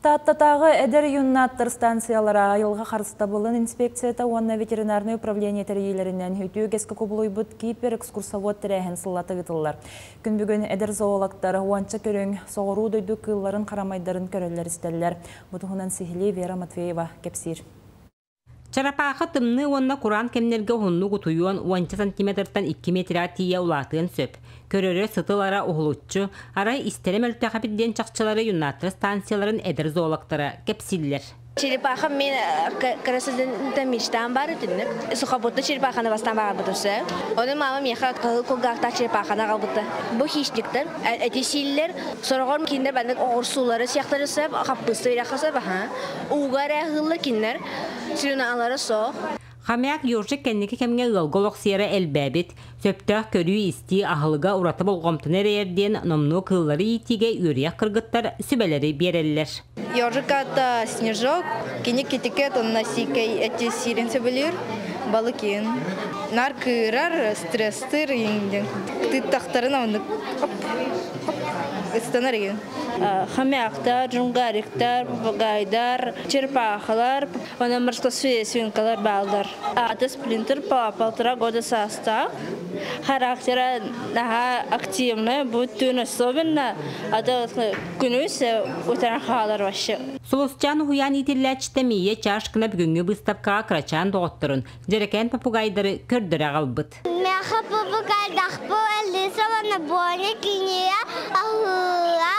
Тааттатааҕы эдэр юннаттар станциялара айылҕа харыстабылын инспекцията уонна ветеринарнай управление тэрийиилэринэн үтүө үгэскэ кубулуйбут кибер-экскурсовод тэрээһин сыллата ыытыллар. Күн бүгүн эдэр зоологтар уонча көрүҥ соҕуруу дойду кыылларын-харамайдарын көрөллөр-истэллэр. Бу туһунан сиһилии Вера Матвеева кэпсиир. Чарапаахы тымныы уонна кураан кэмнэргэ уһуннук утуйуон уонча сантиметртан 2 метрэ тиийэ улаатыан сөп. Көрөрө, сытылара уһулуччу, арай истэрэ мөлтөх эбит диэн чахчылары юннаттар станцияларын эдэр зоологтара кэпсииллэр. Черепаха мен красотын мечтам бар үтүннүк. Сухопутный черепаханы бастан багарбыт өсө. Оны мама меха кыл кулгаахтаах черепаханы аҕалбыта. Бу хищниктер, эти сииллэр, сороҕор кинилэр баннык оҕурсуулары сиэхтэрэ сөп, хаппыыста үрэххэ сөп, аха. Ууга эрэ ыһыллар кинилэр слюналара суох. Хомяк Ёршик кэнники кэмҥэ ыалга олохсуйара элбээбит, сөптөөх көрүү-истии аһылыга ураты болҕомтону эрэйэр диэн номнуо кыыллары иитиигэ үөрүйэх кыргыттар сүбэлэри биэрэллэр. Ёршик аата Снежок, кини китикет онно сиикэй эти сиирин сөбүлүүр, балык иин. Нар кыырар, стресстыр иин тыыттахтарын оннук ыстанар иин. Хомяктар, джунгариктар, попугайдар, черепахалар, онон морской свинкалар бааллар. Аты Сплинтер по 1,5 года состав. Характера наһаа активный, бүттүүн особенно, аты күнүс утаран хаалар вообще. Сулусчаан уһуйаан иитиллээччитэ Мия Чашкина бүгүҥҥү быыстапкаҕа кырачаан доҕотторун, дьэрэкээн попугайдары көрдөрө аҕалбыт. Миэхэ попугайдахпы Алиса уонна Боня кинигэ аһыыра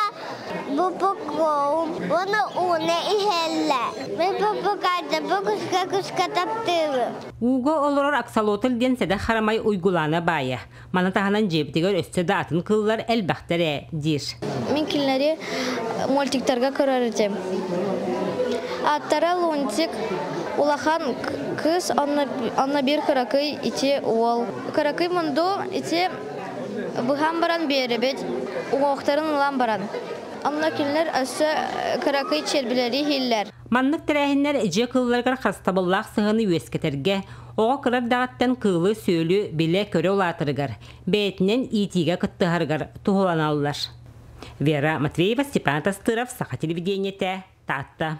бупукуум уонна ууну иһэллэр. Мин попугайдарбын куска-куска таптыыбын. Ууга олорор аксолотль диэн сэдэх харамай уйгулаана баайа. Маны таһынан дьиэбитигэр өссө да атын кыыллар элбэхтэр ээ, диир. Мин кинилэри мультиктарга көрөр этим. Аттара Лунтик, улахан кыыс, онно биир кыракый ити уол. Кыракый мунду ити быһан баран биэрэбит, уҥуохтарын ылан баран. Онно кинилэр өссө кыракый чиэрбилэри иһиллэр. Маннык тэрээһиннэр дьиэ кыылларыгар харыстабыллаах сыһыаны үөскэтэргэ, оҕо кыра эрдэҕиттэн кыылы-сүөлү билэ-көрө улаатарыгар, бэйэтинэн иитиигэ кыттыһарыгар туһуланаллар. Вера Матвеева, Степан Тастыров, Саха телевидениетэ, Таатта.